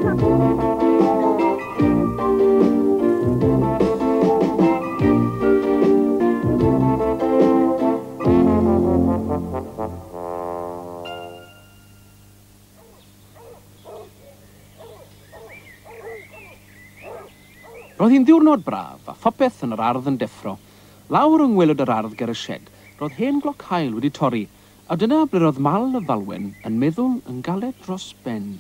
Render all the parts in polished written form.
Roedd hi'n ddiwrnod braf, a phopeth yn yr ardd yn deffro. Lawr yng ngwaelod yr ardd ger y sied, roedd hen gloc haul wedi torri, a dyna ble roedd Mal y Falwen yn meddwl yn galed dros ben.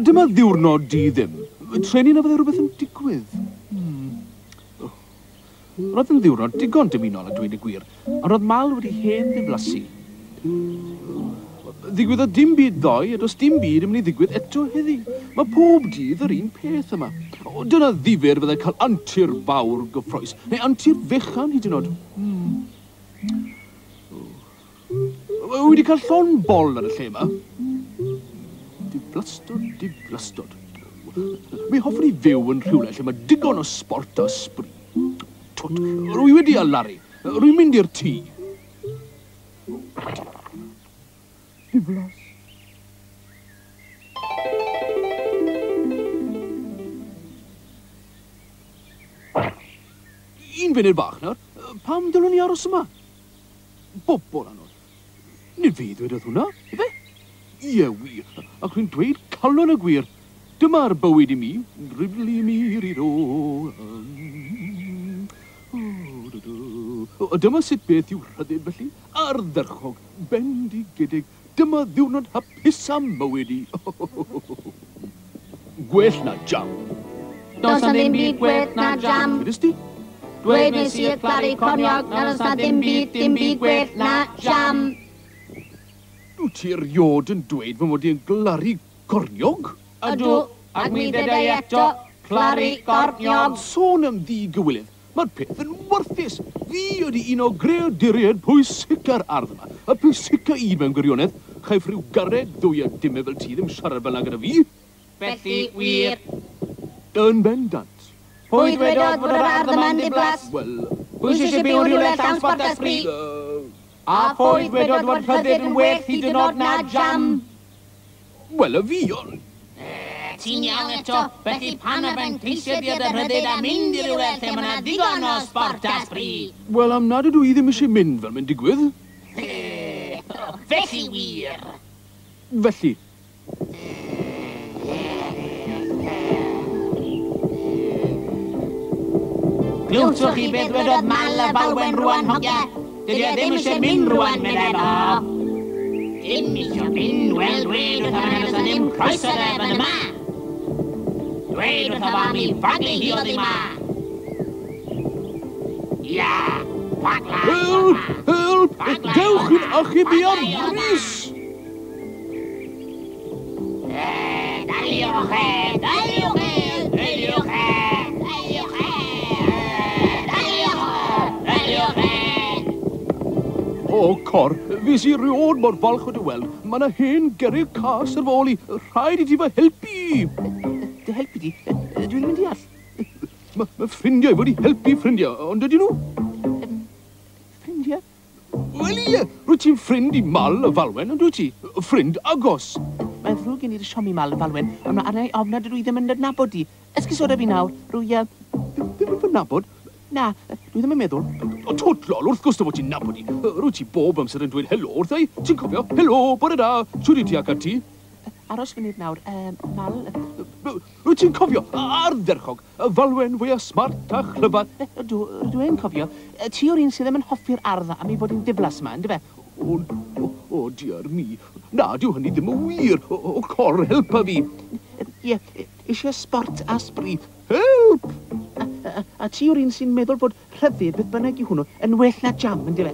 Dyma ddiwrnod di ddim. Trueni na fyddai rhywbeth yn digwydd. Roedd yn ddiwrnod digon dymunol a dweud y gwir, ond roedd Mal wedi hen ddiflasu. Ddigwyddodd dim byd ddoe, a does dim byd yn mynd i ddigwydd eto heddi. Mae pob dydd yr un peth yma. O, dyna ddifyr fyddai cael antur fawr gyffrous, neu antur fechan hyd yn oed. Wy wedi cael llond bol ar y lle yma. Diflastod, diflastod. Mi hoffwn i fyw yn rhywle lle mae digon o sbort a sbri. Twt, rwy wedi alaru. Rwy'n mynd i'r tŷ. Diflas. Un funud bach nawr, pam dylwn i aros yma? Bobol anodd. Nid fi ddwedodd hwnna, ife? Ie, wir, ac rwy'n dweud calon y gwir. Dyma'r bywyd i mi. Ribli mi ri ro. Dyma sut beth yw rhyddid felly. Ardderchog, bendigedig. Dyma ddiwrnod hapusa mywyd i. Gwell na jam. Does 'na ddim byd gwell na jam. Dwedest ti? Dweud nes i y clari corniog na does 'na ddim byd, dim byd gwell na jam. Dwyt ti erioed yn dweud fy mod i yn glaru corniog? Ydw, ac mi ddeda i eto, claru corniog. Sôn am ddi-gywilydd, mae'r peth yn warthus. Fi ydy un o greaduriaid pwysica'r ardd yma, y pwysica un mewn gwirionedd. Chaiff rhyw garreg ddwy a dim fel ti ddim siarad fel 'na gyda fi. Felly, wir. Yn bendant. Pwy ddwedodd fod yr ardd yma'n ddiflas? Wel... Pwy sy eisiau byw yn rhywle llawn sbort a sbri? A phwy ddwedodd fod rhyddid yn well hyd yn oed na jam? Wel, y fi, ond... Ti'n iawn eto, felly pan ar ben ceisio di o dy rhyddid a mynd i rywle lle mae 'na ddigon o sbort a sbri? Wel, am nad ydw i ddim eisiau mynd fel mae'n digwydd. Felly wir. Felly. Glywsoch chi beth ddwedodd Mal a Falwen rwan, hogia? Dydy o ddim eisiau mynd rwan, meddai fo. Dim eisiau mynd? Wel, dweud wrtho fo nad oes 'na ddim croeso iddo ef yn yma. Dweud wrtho fo am i faglu hi oddi 'ma. Ia, fagla hi oddi 'ma. Help! Help! Dewch i'n achub i ar frys! Daliwch e! Daliwch e! Daliwch e! Daliwch e! Daliwch e! Daliwch e! O, Cor, fues i rioed mor falch o dy weld. Mae 'na hen gerrig cas ar fy ôl i. Rhaid i ti fy helpu! Dy helpu di? Dwi ddim yn deall. Mae ffrindiau fod i helpu ffrindiau, ond ydyn nhw? Ffrindiau? Wel ie, rwyt ti'n ffrind i Mal y Falwen, ond wyt ti? Ffrind agos. Mae'n ddrwg gen i dy siomi, Mal y Falwen, ond mae arna i ofn nad ydw i ddim yn adnabod di. Esgusoda fi nawr, rwy... Ddim yn fy nabod? Na, dwi ddim yn meddwl. O, twt lol, wrth gwrs dy fod ti'n nabod i. Rwyt ti bob amser yn dweud helo wrtha i. Ti'n cofio? Helo, bore da, shwt wyt ti ac ati? Aros funud nawr, Mal... Rwyt ti'n cofio? Ardderchog! Y Falwen fwya smart a chlyfar. Ydw, rydw i'n cofio. Ti yw'r un sydd ddim yn hoffi'r ardd am ei fod hi'n ddiflas yma, yndyfe? O, o, o, diar mi. Na, dyw hynny ddim yn wir. O, Cor, helpa fi. Ie, eisiau sbort a sbri. Help! A ti yw'r un sy'n meddwl bod rhyddid, beth bynnag yw hwnnw, yn well na jam, yndyfe?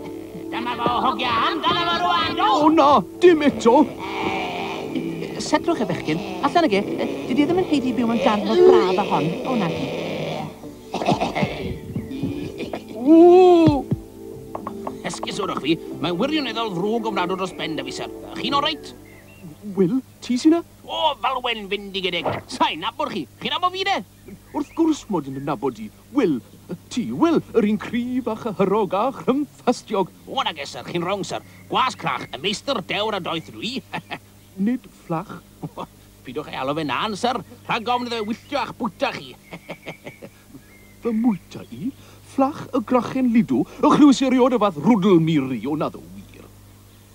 Dyma fo, hogia, amdano fo rwan! Do! O na, dim eto! Setlwch e, bechgyn. Allan ag e. Dydy e ddim yn haeddu byw mewn gardd mor braf â hon. O, nagi. O! Esgusodwch fi, mae'n wirioneddol ddrwg ofnadw dros ben 'da fi, syr. Chi'n oreit? Wil, ti sy 'na? O, Falwen fendigedig! Sa i'n nabod chi. Chi'n nabod fi de? Wrth gwrs mod i'n dy nabod di, Wil. Ti, Wil, yr un cryf a chyhyrog a chrymffastiog. O, nage, syr, chi'n rong, syr. Gwas crach, y meistr dewr a doeth ydw i. Nid Fflach. Pidwch ei alw fe na'n, syr. Rhag ofn iddo fe wylltio a'ch bwyta chi. Fy mwyta i? Fflach y grachen lidw? Y chlywes i erioed y fath rwdl miri, o naddo wir.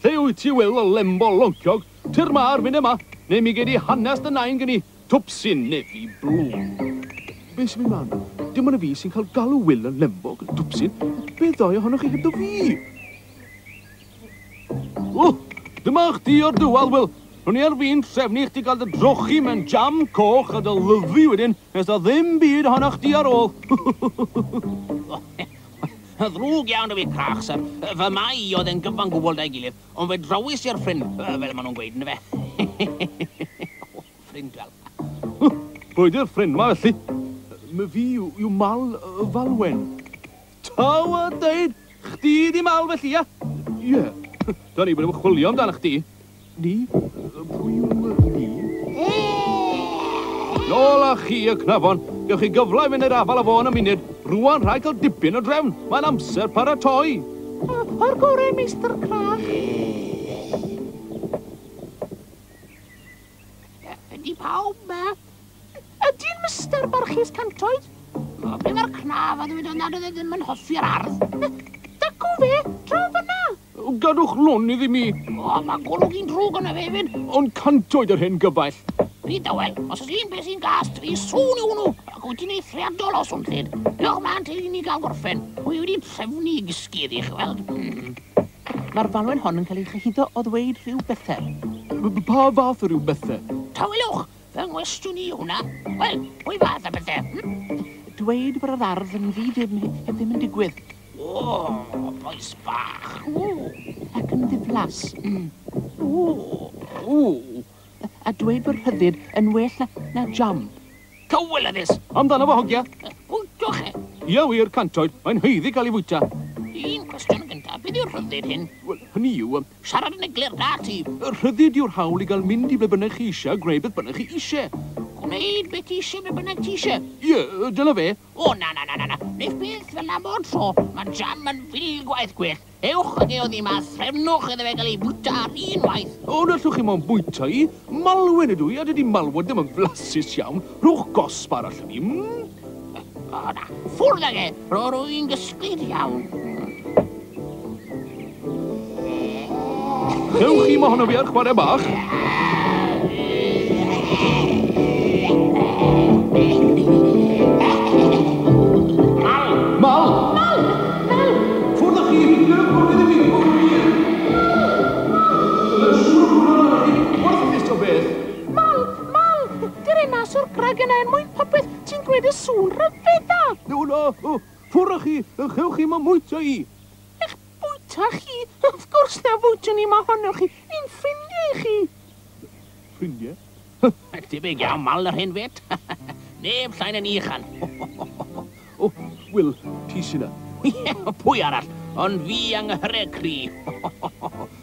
Lle wyt ti, Wil, y lembo lonciog? Tyrd 'ma ar fyn yma, neu mi gei di hanes dy nain gen i. Twpsyn nefi blwm. Be sy'n mynd mlaen 'ma? Dim ond y fi sy'n cael galw Wil yn lembog, yn twpsyn. Be ddoi ohonoch chi hebddo fi? O! Dyma chdi o'r diwadd, Wil. Ro'n i ar fin trefnu i chdi gael dy drochi mewn jam coch a dy lyfu wedyn, nes na ddim byd ohonoch chdi ar ôl. Ddrwg iawn 'da fi crach, syr. Fy mai i oedd e'n gyfan gwbl 'da'i gilydd, ond fe drawis i'r ffrind, fel maen nhw'n gweud, yndyfe. Ffrind, wel. Pwy 'di'r ffrind 'ma felly? My fi yw, yw Mal y Falwen. Taw a deud, chdi 'di Mal felly, ia? Ie. Da ni bod yn chwilio amdano chdi. Ni? Pwy yw ni? Nôl â chi, y cnafon. Gewch chi gyfle i fynd i'r afael â fo yn y munud. Rwan rhaid cael dipyn o drefn. Mae'n amser paratoi. O'r gorau, Meistr Crach. Ydy pawb 'ma? Ydy'n Mister Barchus Cantoedd? O, be mae'r cnaf a ddwedodd nad oedd e ddim yn hoffi'r ardd? Dacw fe, draw fyna! Gadwch lonydd i mi! O, mae golwg un drwg arno fe hefyd. Ond cantoedd yr hen gyfaill. Byd dawel, os oes un peth sy'n gas 'da fi, sŵn yw hwnnw, ac wyt ti'n eithriadol o swnllyd. Diolch mlaen te i ni gael gorffen. Wy wedi trefnu i gysgu iddi, chi weld. Mae'r falwen hon yn cael ei chyhuddo o ddweud rhyw bethe. Pa fath o ryw bethe? Tawelwch! Fy nghwestiwn i yw hwnna. Wel, pwy fath o bethe? Hm? Dweud bod yr ardd yn ddi-ddim heb ddim yn digwydd. O, bois bach. O, ac yn ddiflas. O. O. A dweud bod rhyddid yn well na, na jam. Cywilyddus! Amdano fo, hogia. Bwytwch e. Ia wir, cantoedd, mae'n haeddu cael ei fwyta. Un cwestiwn yn gyntaf, beth yw'r rhyddid hyn? Wel, hynny yw... Siarad yn eglur, da ti. Rhyddid yw'r hawl i gael mynd i ble bynnag chi eisiau a gwneud beth bynnag chi eisiau. Gwneud beth ti eisiau, be bynnag ti eisiau? Ie, dyna fe. O, na, na, na, na, na. Neith beth fel 'na bob tro. Mae jam yn fil gwaith gwell. Ewch ag e oddi 'ma, threfnwch iddo fe gael ei fwyta ar un waith. O, na allwch chi mo'n bwyta i. Malwen ydw i, a dydy malwod ddim yn flasus iawn. Rhowch gosb arall i mi, mm? O, na. Ffwrdd ag e. Ro rwy'n gysglyd iawn. Chewch chi mohono fi ar chwarae bach. Mal! Mal! Mal! Mal! Ffwrdd â chi! Gadewch lonydd i mi! O, wir! Yn siŵr o fod yn chi! Warthus o beth! Mal! Mal! Dere mas o'r graig yna er mwyn popeth! Ti'n gwneud y sŵn rhyfedda! O, na! O, ffwrdd â chi! Chewch chi mo'm mwyta i! Eich bwyta chi? Wrth gwrs na fwytwn ni mohonoch chi! Ni'n ffrindiau i chi! Ffrindiau? Debyg iawn, Mal yr hen fet. Neb llai na ni, chan. O, Wil, ti sy'n 'na. Ie, pwy arall? Ond fi yng nghyre cri.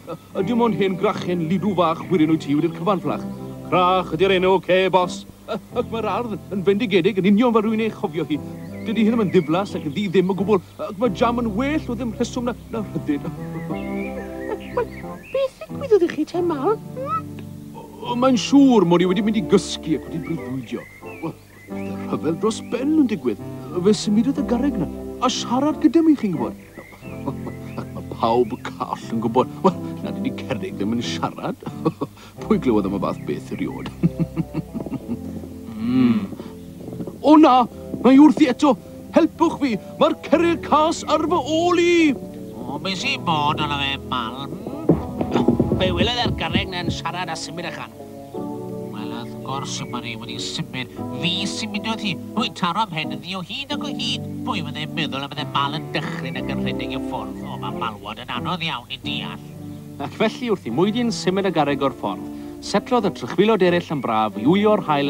A dim ond hen grachen lidw fach wirion wyt ti wedi'r cyfan, Fflach. Crach ydy'r enw, ce, bos. Ac mae'r ardd yn fendigedig yn union fel rwy'n ei chofio hi. Dydy hi ddim yn ddiflas ac yn ddi ddim o gwbl, ac mae jam yn well o ddim rheswm na, na rhyddid. Wel, beth ddigwyddodd i chi te, Mal? Hmm? O, mae'n siŵr mod i wedi mynd i gysgu ac wedi breuddwydio. Wel, roedd y rhyfel dros ben yn digwydd. Fe symudodd y garreg 'na a siarad gyda mi, chi'n gwybod. Ac mae pawb call yn gwybod, wel, nad ydy cerrig ddim yn siarad. Pwy glywodd am y fath beth erioed? O na! Mae wrthi eto! Helpwch fi! Mae'r cerrig cas ar fy ôl i! O, be sy'n bod arno fe, Mal? Fe welodd e'r garreg 'na'n siarad a symud y chan. Wel, wrth gwrs y mae wedi symud. Fi symudodd hi. Wy'n taro 'mhen iddi o hyd ac o hyd. Pwy fyddai'n meddwl y bydde Mal yn dychryn ac yn rhedeg i ffwrdd? O, mae malwod yn anodd iawn i deall. Ac felly wrth i Mwydyn symud y garreg o'r ffordd, setlodd y trychfilod eraill yn braf i wylio'r haul.